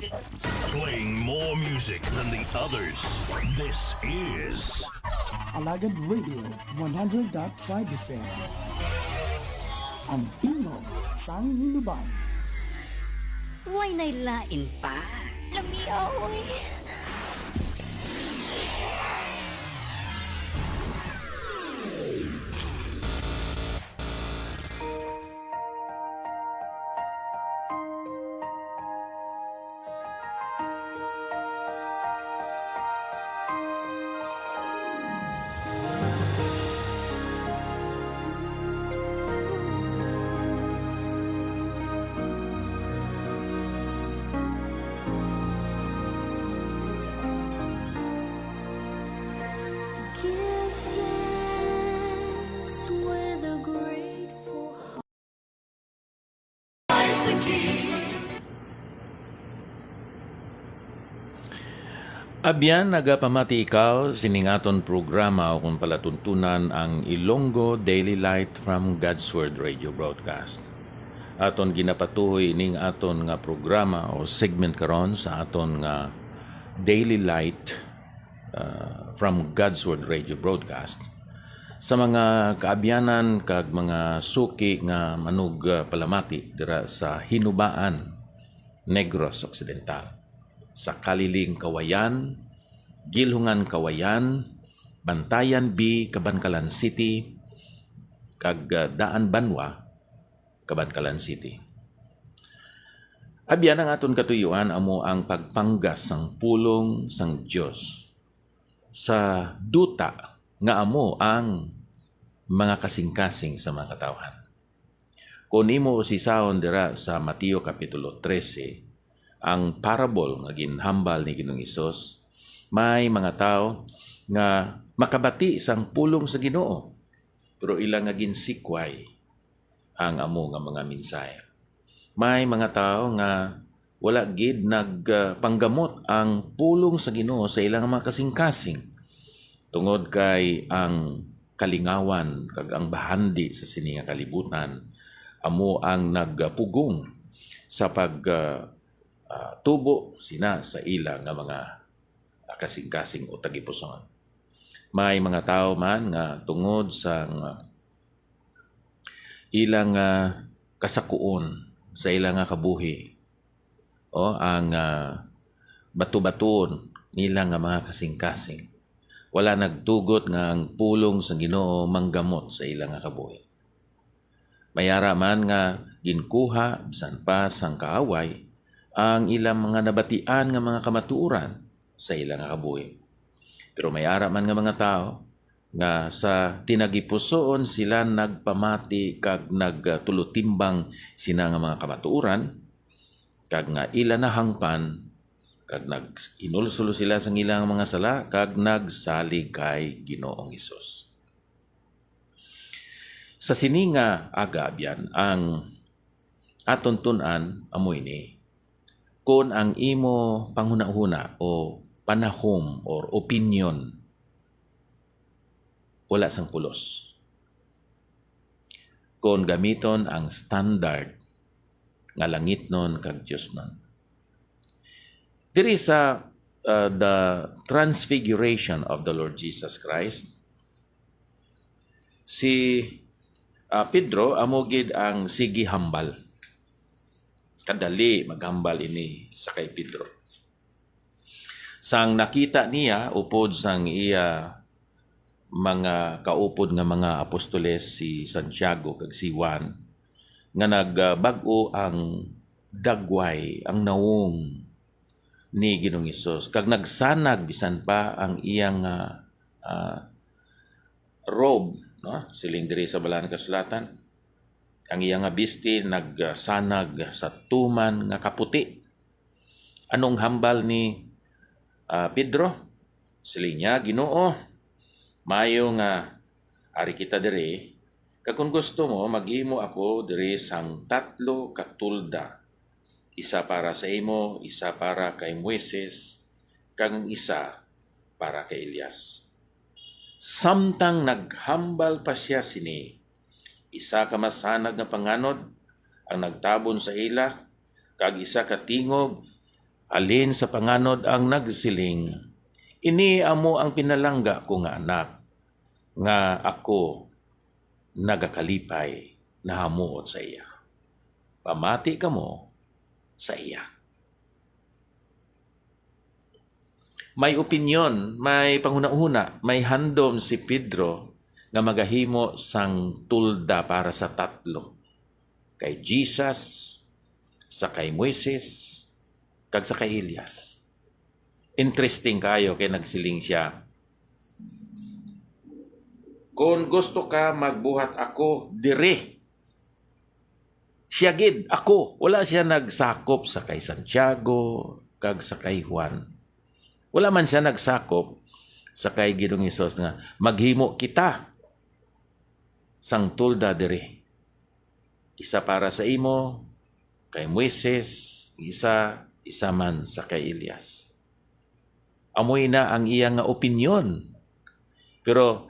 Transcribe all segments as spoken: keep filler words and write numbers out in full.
Playing more music than the others. This is Alagad Radio one hundred dot five F M. Ang tingog sang Hinubaan. Way nay lain pa. Lamia, oy. Give thanks with a grateful heart. Abyan, nagapamati ikaw sining aton programa o kung palatuntunan ang Ilonggo Daily Light from God's Word Radio Broadcast. Aton ginapatuhoy ning aton nga programa o segment karon sa aton nga Daily Light, ah, from God's Word Radio Broadcast sa mga kaabyanan kag mga suki nga manug-, ah, palamati dira sa Hinubaan, Negros Occidental, sa Kaliling Kawayan, Gilhungan Kawayan, Bantayan B, Kabankalan City, kag, ah, Daan Banwa, Kabankalan City. Abyan, ang aton katuyuan amo ang pagpanggas sang pulong sang Dios sa duta nga amo ang mga kasingkasing sa mga katawhan. Kon imo usisahon dira sa Mateo Kapitulo trese, ang parable nga ginhambal ni Ginoong Hesus, may mga tawo nga makabati sang pulong sa Ginoo, pero ila nga ginsikway ang amo nga mga mensahe. May mga tawo nga wala gid nagpanggamot ang pulong sa Ginoo sa ilang mga kasingkasing, tungod kay ang kalingawan kag ang bahandi sa sini nga kalibutan amo ang nagpugong sa pag, ah, ah, tubo sina sa ila nga mga kasingkasing o tagipusoon. May mga tawo man nga tungod sang ila nga kasakuon sa ila nga kabuhi, o ang, ah, bato-batuon nila nga mga kasingkasing, wala nagtugot nga ang pulong sa Ginoo manggamot sa ila nga kabuhi. May ara man nga ginkuha bisan pa sang kaaway ang ila mga nabatian nga mga kamatuoran sa ila nga kabuhi. Pero may ara man nga mga tawo nga sa tinagipusoon sila nagpamati kag nagtulutimbang sina nga mga kamatuoran, kag nga ila nahangpan, kag naghinulsol sila sang ilang mga sala, kag nagsalig kay Ginoong Hesus. Sa sini nga aga, abyan, ang aton tun-an amo ini, kon ang imo panghunahuna o panahom or opinyon wala sang pulos, kon gamiton ang standard nga langitnon kag diosnon. Diri sa, uh, the transfiguration of the Lord Jesus Christ, si, uh, Pedro amo gid ang sige hambal. Kadali maghambal ini sa kay Pedro. Sang nakita niya upod sang iya mga kaupod nga mga apostoles si Santiago kag si Juan, nga nagbag-o ang dagway, ang nawong ni Ginoong Hesus, kag nagsanag bisan pa ang iyang, ah, ah, robe, no? Siling diri sa Balaan nga Kasulatan, ang iya nga bisti nagsanag sa tuman nga kaputi. Anong hambal ni, ah, Pedro? Siling niya, "Ginoo, maayo nga ari kita diri, kag kon gusto mo, maghimo ako diri sang tatlo ka tolda, isa para sa imo, isa para kay Moises, kag ang isa para kay Elias." Samtang naghambal pa sia sini, isa ka masanag nga panganod ang nagtabon sa ila, kag isa ka tingog Halin sa panganod ang nagsiling, "Ini amo ang pinalangga ko nga Anak, nga ako nagakalipay nahamuot sa iya. Pamati kamo sa iya." May opinyon, may panghunahuna, may handom si Pedro nga magahimo sang tolda para sa tatlo, kay Jesus, sa kay Moises, kag sa kay Elias. Interesting kayo kay nagsiling siya, "Kon gusto ka, magbuhat ako diri." Siya gid, ako. Wala siya nagsakop sa kay Santiago kag sa kay Juan. Wala man siya nagsakop sa kay Ginoong Hesus nga, "Maghimo kita sang tolda diri. Isa para sa imo, kay Moises, isa, isa man sa kay Elias." Amo ina ang iya nga opinyon. Pero,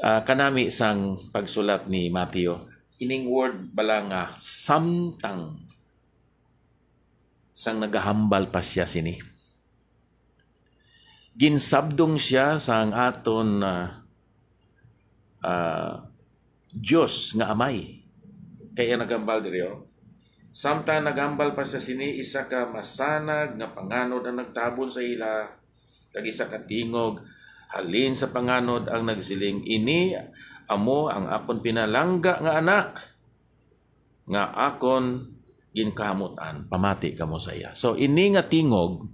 ah, kanami sang pagsulat ni Mateo, ining word bala nga samtang, sang nagahambal pa siya sini, ginsabdong siya sang aton, ah, ah, Dios nga Amay. Kay ang naghambal diri, oh. Samtang naghambal pa siya sini, isa ka masanag nga panganod ang nagtabon sa ila, kag isa ka tingog halin sa panganod ang nagsiling, "Ini amo ang akon pinalangga nga Anak, nga akon ginkahamut-an. Pamati kamo sa iya." So, ini nga tingog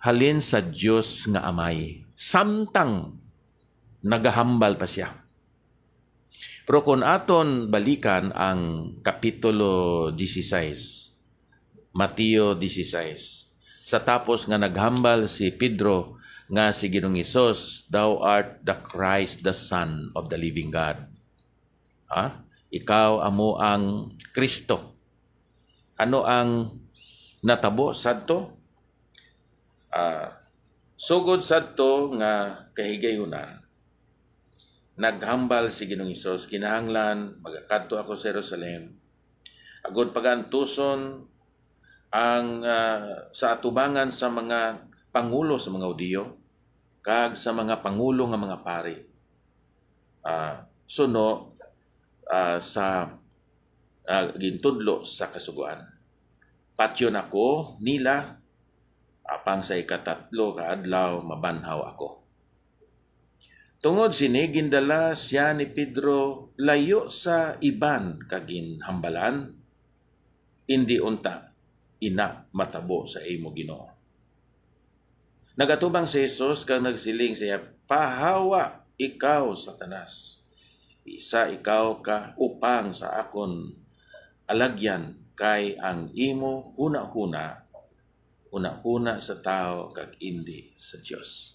halin sa Dios nga Amay, samtang nagahambal pa siya. Pero kung aton balikan ang Kapitulo dieciséis, Mateo dieciséis, sa tapos nga naghambal si Pedro nga si Ginoong Hesus, "Thou art the Christ, the Son of the living God." Ha? Ikaw amo ang Kristo. Ano ang natabo sadto? Ah, sugod sadto nga kahigayunan, naghambal si Ginoong Hesus, "Kinahanglan magakadto ako sa Jerusalem, agod pagaantuson ang, ah, sa atubangan sa mga pangulo sa mga Hudiyo kag sa mga pangulo nga mga pari, ah, suno, ah, sa, ah, gintudlo sa Kasugoan. Patyon ako nila, apang sa ikatatlo ka adlaw mabanhaw ako." Tungod sini, gindala sia ni Pedro layo sa iban kag ginhambalan, "Indi unta ina matabo sa imo, Ginoo." Nagatubang si Jesus kag nagsiling sa iya, "Pahawa ikaw, Satanas! Isa ikaw ka upang sa akon alagyan, kay ang imo hunahuna, hunahuna sa tawo kag indi sa Dios."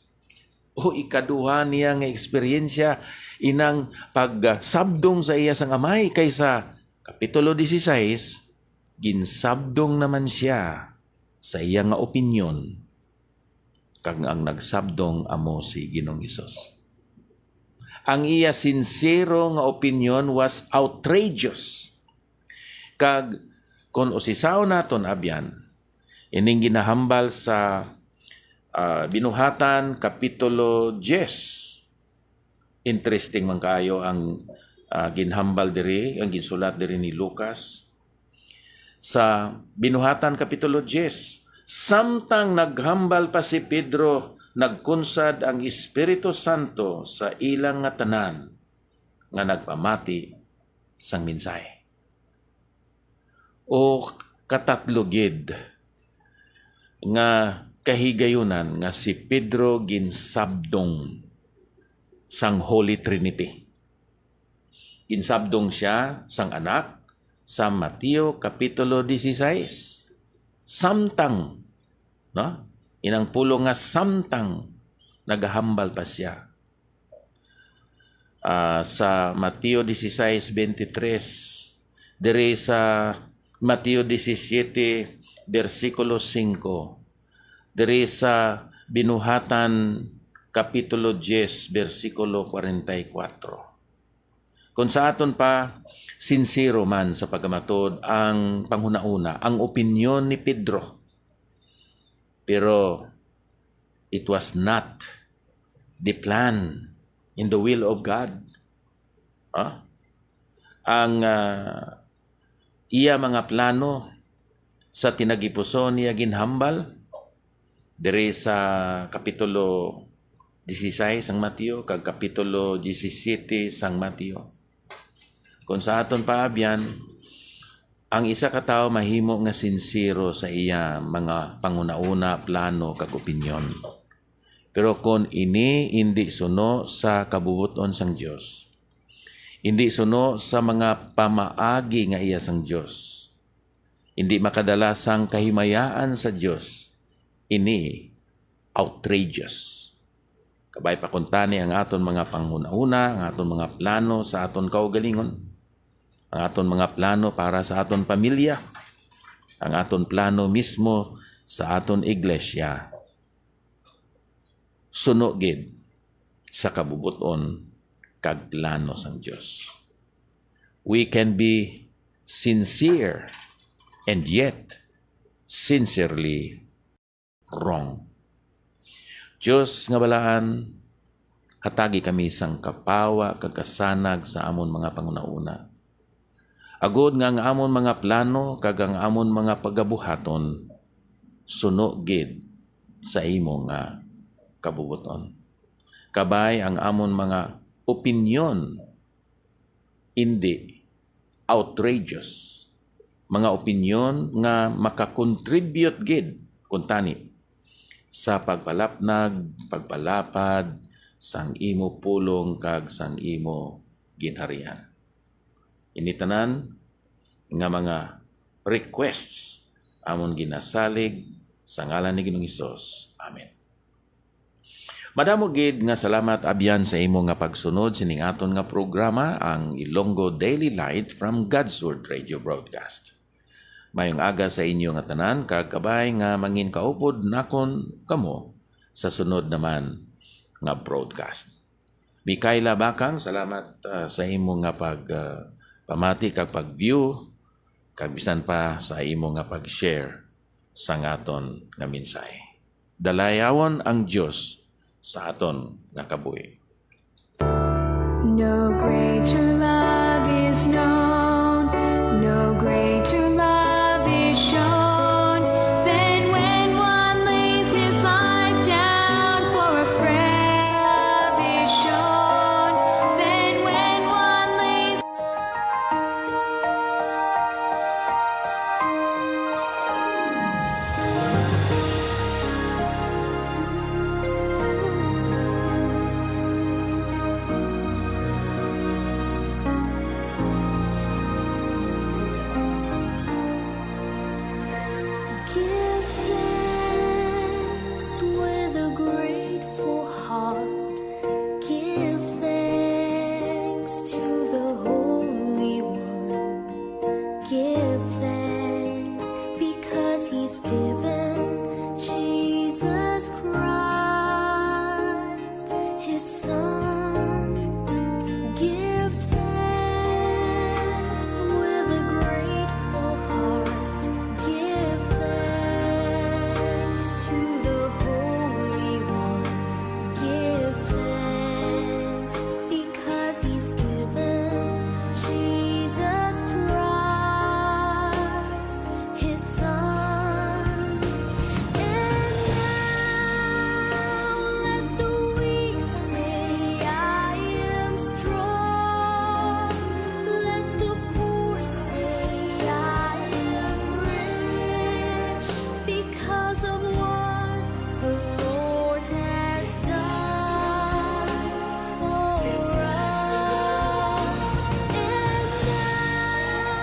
O ikaduha niya nga eksperyensya, inang pagsabdong sa iya sang Amay, kay sa Kapitulo dieciséis, ginsabdong naman sia sa iya nga opinyon, kag ang nagsabdong amo si Ginoong Hesus. Ang iya sinsero nga opinyon was outrageous. Kag kon usisaon naton, abyan, ining ginahambal sa, ah, Binuhatan Kapitulo diyes. Interesting man kaayo ang, ah, ginhambal diri, ang ginsulat diri ni Lucas. Sa Binuhatan Kapitulo diyes, samtang naghambal pa si Pedro, nagkunsad ang Espiritu Santo sa ila nga tanan nga nagpamati sang mensahe. O katatlo gid nga kahigayunan nga si Pedro ginsabdong sang Holy Trinity. Ginsabdong sia sang Anak sa Mateo Kapitulo dieciséis. Samtang, no? Inang pulong nga samtang nagahambal pa sia. Ah, sa Mateo dieciséis veintitrés, diri sa Mateo diecisiete, bersikulo singko, diri sa Binuhatan, Kapitulo diyes, bersikulo kwarenta y kuatro. Kung sa aton pa, sinsero man sa pagkamatud ang panghunahuna, ang opinyon ni Pedro, Pero it was not the plan in the will of God. Ha? Ang, ah, iya mga plano sa tinagipuson niya ginhambal diri sa kapitulo dieciséis sang Mateo kag kapitulo diyesisiete sang Mateo. Kung sa aton paabyan, ang isa ka tawo mahimo nga sinsero sa iya mga panghunahuna, plano, kag opinyon. Pero kon ini indi suno sa kabubot-on sang Dios, indi suno sa mga pamaagi nga iya sang Dios, indi makadala sang kahimayaan sa Dios, ini outrageous. Kabay pa kuntani ang aton mga panghunahuna, ang aton mga plano sa aton kaugalingon, ang aton mga plano para sa aton pamilya, ang aton plano mismo sa aton iglesia, suno gid sa kabubot-on kag plano sang Dios. We can be sincere and yet sincerely wrong. Dios nga balaan, hatagi kami sang kapawa kag kasanag sa amon mga panghunahuna, agod nga ang amon mga plano kag ang amon mga pagabuhaton suno gid sa imo nga kabubot-on. Kabay ang amon mga opinyon indi outrageous, mga opinyon nga makakontribute gid kuntani sa pagpalapnag, pagpalapad sang imo pulong kag sang imo ginharian. Ini tanan nga mga requests amon ginasalig sa ngalan ni Ginoong Hesus. Amen. Madamo gid nga salamat, abyan, sa imo nga pagsunod sining aton nga programa, ang Ilonggo Daily Light from God's Word Radio Broadcast. Mayong aga sa inyo nga tanan, kag kabay nga mangin kaupod nakon kamo sa sunod naman nga broadcast. Mikaela Bakang, salamat, ah, sa imo nga pag, ah, pamati kag pag-view, kag bisan pa sa imo nga pag-share sang aton nga mensahe. Dalayawon ang Dios sa aton nga kabuhi. No greater love is